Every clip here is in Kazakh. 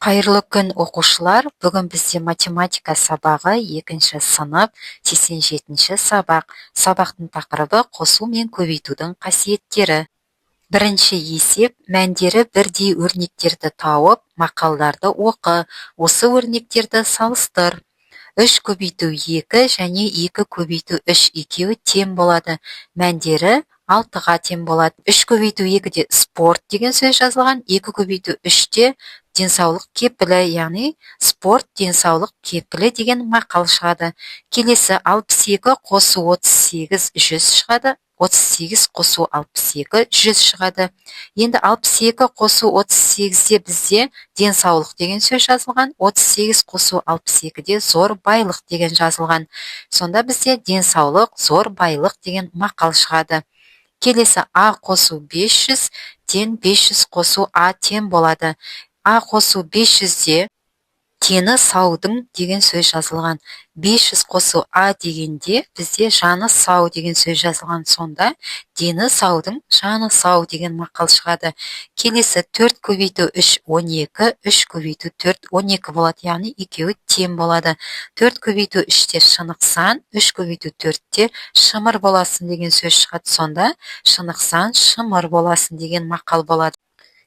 Қайырлы күн, оқушылар! Бүгін бізде математика сабағы, екінші сынып, 87-ші сабақ. Сабақтың тақырыбы: қосу мен көбейтудің қасиеттері. Бірінші есеп: мәндері бірдей өрнектерді тауып, мақалдарды оқы, осы өрнектерді салыстыр. 3 көбейту 2 және 2 көбейту 3 екеуі тең болады, мәндері 6-ға тең болады. 3 көбейту 2-де спорт деген сөз жазылған, 2 көбейту 3-те денсаулық кепілі, яғни спорт — денсаулық кепілі деген мақал шығады. Келесі 62 қосу 38 100 шығады, 38 қосу 62 100 шығады. Енді 62 қосу 38-де бізде денсаулық деген сөз жазылған, 38 қосу 62-де зор байлық деген жазылған. Сонда бізде денсаулық — зор байлық деген мақал шығады. Келесі а қосу 500 тең 500 қосу а тең болады. А қосу 500-де дені саудың деген сөз жазылған, 500 қосу а дегенде бізде жаны сау деген сөз жазылған. Сонда дені саудың жаны сау деген мақал шығады. Келесі 4 көбейту 3 12, 3 көбейту 4 12 болады, яғни екеуі тең болады. 4 көбейту 3-те шынықсаң, 3 көбейту 4-те шымыр боласың деген сөз шығады. Сонда шынықсаң, шымыр боласың деген мақал болады.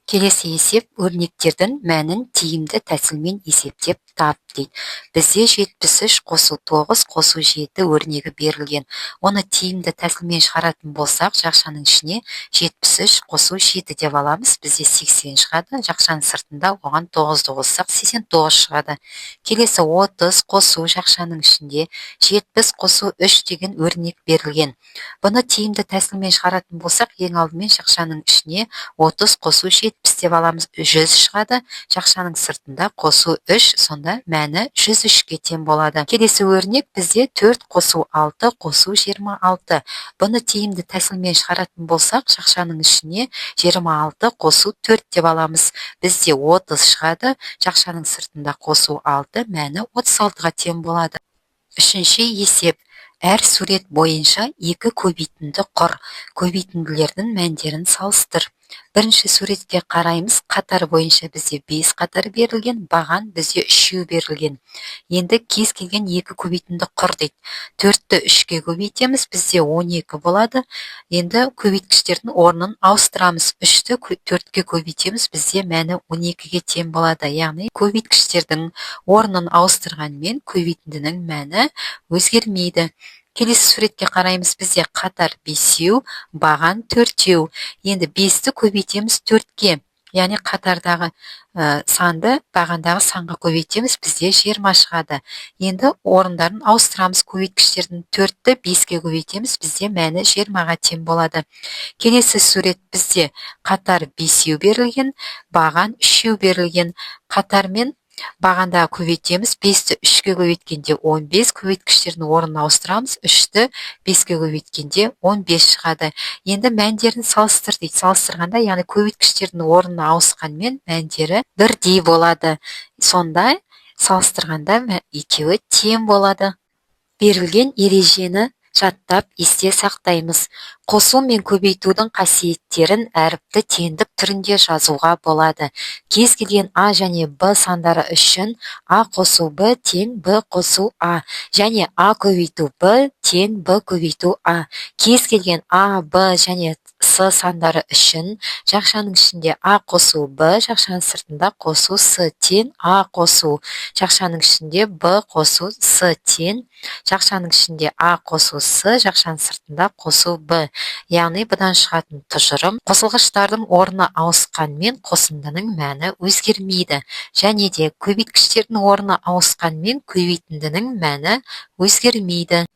Келесі есеп: өрнектердің мәнін тиімді тәсілмен есептеп тап дейді. Бізде 73 қосу 9 қосу 7 өрнегі берілген. Оны тиімді тәсілмен шығаратын болсақ, жақшаның ішіне 73 қосу 7 деп аламыз. Бізде 80 шығады, жақшаның сыртында оған 9-ды қоссақ, 89 шығады. Келесі 30 қосу жақшаның ішінде 70 қосу 3 деген өрнек берілген. Бұны тиімді тәсілмен шығаратын болсақ, ең алдымен жақшаның ішіне 30 қосу 70 деп аламыз, 100 шығады, жақшаның сыртында қосу 3, сонда мәні 103-ке тең болады. Келесі өрнек бізде 4 қосу 6 қосу 26. Бұны тиімді тәсілмен шығаратын болсақ, жақшаның ішіне 26 қосу 4 деп аламыз. Бізде 30 шығады, жақшаның сыртында қосу 6, мәні 36-ға тең болады. Үшінші есеп: әр сурет бойынша екі көбейтінді құр, көбейтінділердің мәндерін салыстыр. Бірінші суретке қараймыз. Қатар бойынша бізде 5 қатар берілген, баған бізде үшеу берілген. Енді кез келген екі көбейтінді құр дейді. Төртті үшке көбейтеміз, бізде 12 болады. Енді көбейткіштердің орнын ауыстырамыз. Үшті төртке көбейтеміз, бізде мәні 12-ге тең болады, яғни көбейткіштердің орнын ауыстырғанмен көбейтіндінің мәні өзгермейді. Келесі суретке қараймыз. Бізде қатар бесеу, баған төртеу. Енді бесті көбейтеміз төртке, яғни қатардағы санды бағандағы санға көбейтеміз, бізде 20 шығады. Енді орындарын ауыстырамыз көбейткіштердің. Төртті беске көбейтеміз, бізде мәні 20-ға тең болады. Келесі сурет: бізде қатар бесеу берілген, баған үшеу берілген. Қатармен бағандағы көбейтеміз. Бесті үшке көбейткенде 15, көбейткіштердің орнын ауыстырамыз. Үшті беске көбейткенде 15 шығады. Енді мәндерін салыстыр дейді. Салыстырғанда, яғни көбейткіштердің орнына ауысқанмен, мәндері бірдей болады. Сонда салыстырғанда екеуі тең болады. Берілген ережені жаттап, есте сақтаймыз. Қосу мен көбейтудің қасиеттерін әріпті теңдік түрінде жазуға болады. Кез келген а және б сандары үшін а қосу б тең б қосу а және а көбейту б тең б көбейту а. Кез келген а, б және с сандары үшін жақшаның ішінде а қосу б, жақшаның сыртында қосу с тең а қосу жақшаның ішінде б қосу с тең жақшаның ішінде а қосу с, жақшаның сыртында қосу б. Яғни бұдан шығатын тұжырым: қосылғыштардың орны ауысқанмен, қосындының мәні өзгермейді және де көбейткіштердің орны ауысқанмен, көбейтіндінің мәні өзгермейді.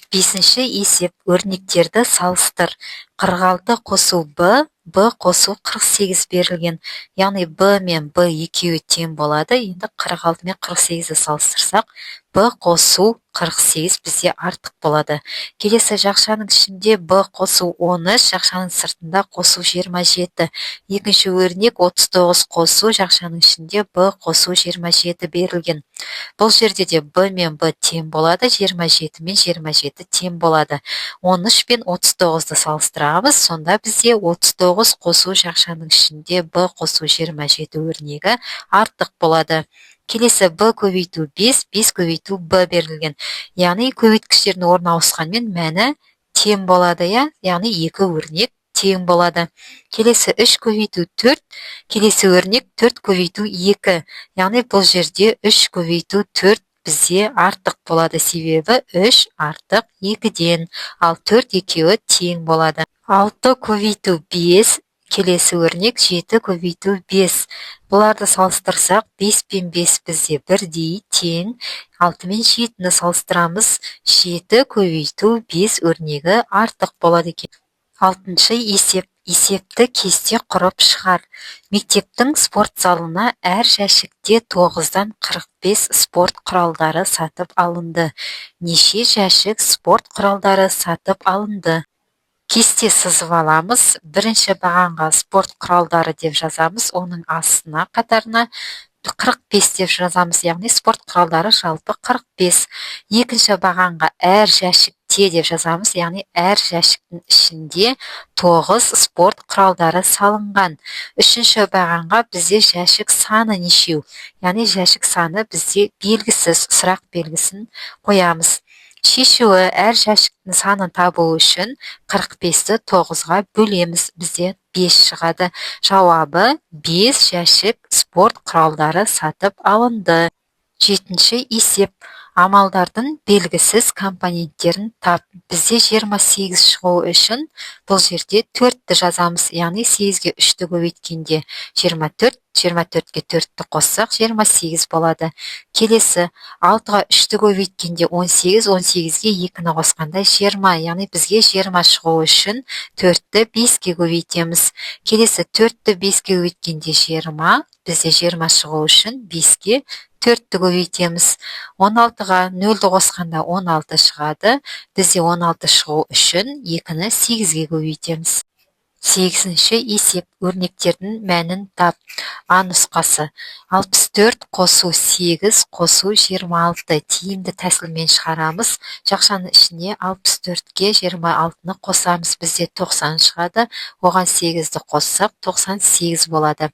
Бесінші есеп: өрнектерді салыстыр. 46 қосу б, б қосу 48 берілген, яғни б мен б екеуі тең болады. Енді 46 мен 48-ді салыстырсақ, Б қосу 48 бізде артық болады. Келесі жақшаның ішінде Б қосу 13, жақшаның сыртында қосу 27. Екінші өрнек 39 қосу, жақшаның ішінде Б қосу 27 берілген. Бұл жерде де Б мен Б тең болады, 27 мен 27 тең болады. 13 пен 39-ды салыстырамыз, сонда бізде 39 қосу жақшаның ішінде Б қосу 27 өрнегі артық болады. Келесі Б көбейту 5, 5 көбейту Б берілген. Яғни көбейткіштердің орны ауысқанмен мәні тең болады, иә? Яғни екі өрнек тең болады. Келесі 3 көбейту 4, келесі өрнек 4 көбейту 2. Яғни бұл жерде 3 көбейту 4 бізде артық болады, себебі 3 артық 2-ден, ал 4 екеуі тең болады. 6 көбейту 5, келесі өрнек 7 көбейту 5. Бұларды салыстырсақ, 5 пен 5 бізде бірдей, тең. 6 мен 7-ні салыстырамыз, 7 көбейту 5 өрнегі артық болады екен. Алтыншы есеп. Есепті кесте құрып шығар. Мектептің спорт залына әр жәшікте 9-дан 45 спорт құралдары сатып алынды. Неше жәшік спорт құралдары сатып алынды? Кесте сызып аламыз. Бірінші бағанға спорт құралдары деп жазамыз, оның астына қатарына 45 деп жазамыз, яғни спорт құралдары жалпы 45. Екінші бағанға әр жәшікте деп жазамыз, яғни әр жәшіктің ішінде 9 спорт құралдары салынған. Үшінші бағанға бізде жәшік саны нешеу, яғни жәшік саны бізде белгісіз, сұрақ белгісін қоямыз. Шешуі: әр жәшіктің санын табу үшін 45-ті 9-ға бөлеміз, бізде 5 шығады. Жауабы: 5 жәшік спорт құралдары сатып алынды. Жетінші есеп. Амалдардың белгісіз компоненттерін тап. Бізде 28 шығу үшін бұл жерде 4-ті жазамыз, яғни 8-ге 3-ті көбейткенде 24, 24-ке 4-ті қоссақ, 28 болады. Келесі 6-ға 3-ті көбейткенде 18, 18-ге 2-ні қосқанда 20, яғни бізге 20 шығу үшін 4-ті 5-ке көбейтеміз. Келесі 4-ті 5-ке көбейткенде 20, бізде 20 шығу үшін 5-ке 4-ті көбейтеміз. 16-ға 0-ді қосқанда 16 шығады. Бізде 16 шығу үшін 2-ні 8-ге көбейтеміз. Сегізінші есеп. Өрнектердің мәнін тап. А нұсқасы: 64 қосу 8 қосу 26. Тиімді тәсілмен шығарамыз. Жақшаның ішіне 64-ке 26-ны қосамыз, бізде 90 шығады. Оған 8-ді қоссақ, 98 болады.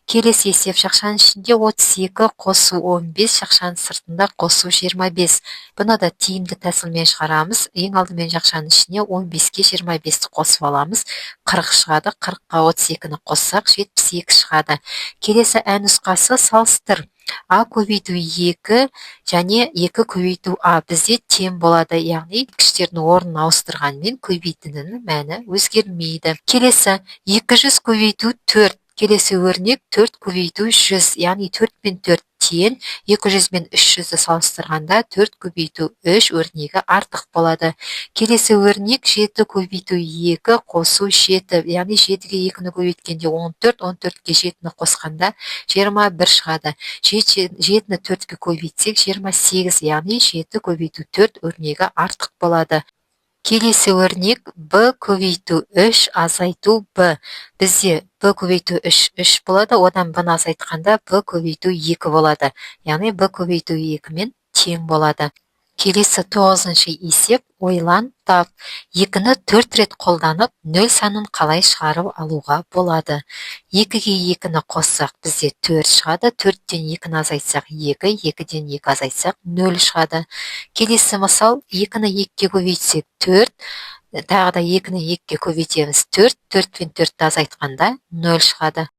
Келесі есеп: жақшаның ішінде 32 қосу 15, жақшаның сыртында қосу 25. Бұны да тиімді тәсілмен шығарамыз. Ең алдымен жақшаның ішіне 15-ке 25-ті қосып аламыз, 40 шығады. 40-қа 32-ні қоссақ, 72 шығады. Келесі ә нұсқасы: салыстыр. А көбейту 2 және 2 көбейту а бізде тең болады, яғни көбейткіштердің орнын ауыстырғанмен көбейтіндінің мәні өзгермейді. Келесі 200 көбейту 4, келесі өрнек 4 көбейту 100, яғни 4 пен 4 тең. 200 мен 300-ді салыстырғанда 4 көбейту 3 өрнегі артық болады. Келесі өрнек 7 көбейту 2 қосу 7, яғни 7-ге 2-ні көбейткенде 14, 14-ке 7-ні қосқанда 21 шығады. 7-ні 4-ке көбейтсек, 28, яғни 7 көбейту 4 өрнегі артық болады. Келесі өрнек б көбейту 3 азайту б. Бізде б көбейту 3 3 болады, одан б-ны азайтқанда б көбейту 2 болады, яғни б көбейту 2 мен тең болады. Келесі тоғызыншы есеп. Ойлан, тап. Екіні төрт рет қолданып, нөл санын қалай шығарып алуға болады? Екіге екіні қоссақ, бізде төрт шығады. Төрттен екіні азайтсақ, екі, екіден екі азайтсақ, нөл шығады. Келесі мысал: екіні екіге көбейтсек, төрт, тағы да екіні екіге көбейтеміз, төрт, төрт пен төртті азайтқанда нөл шығады.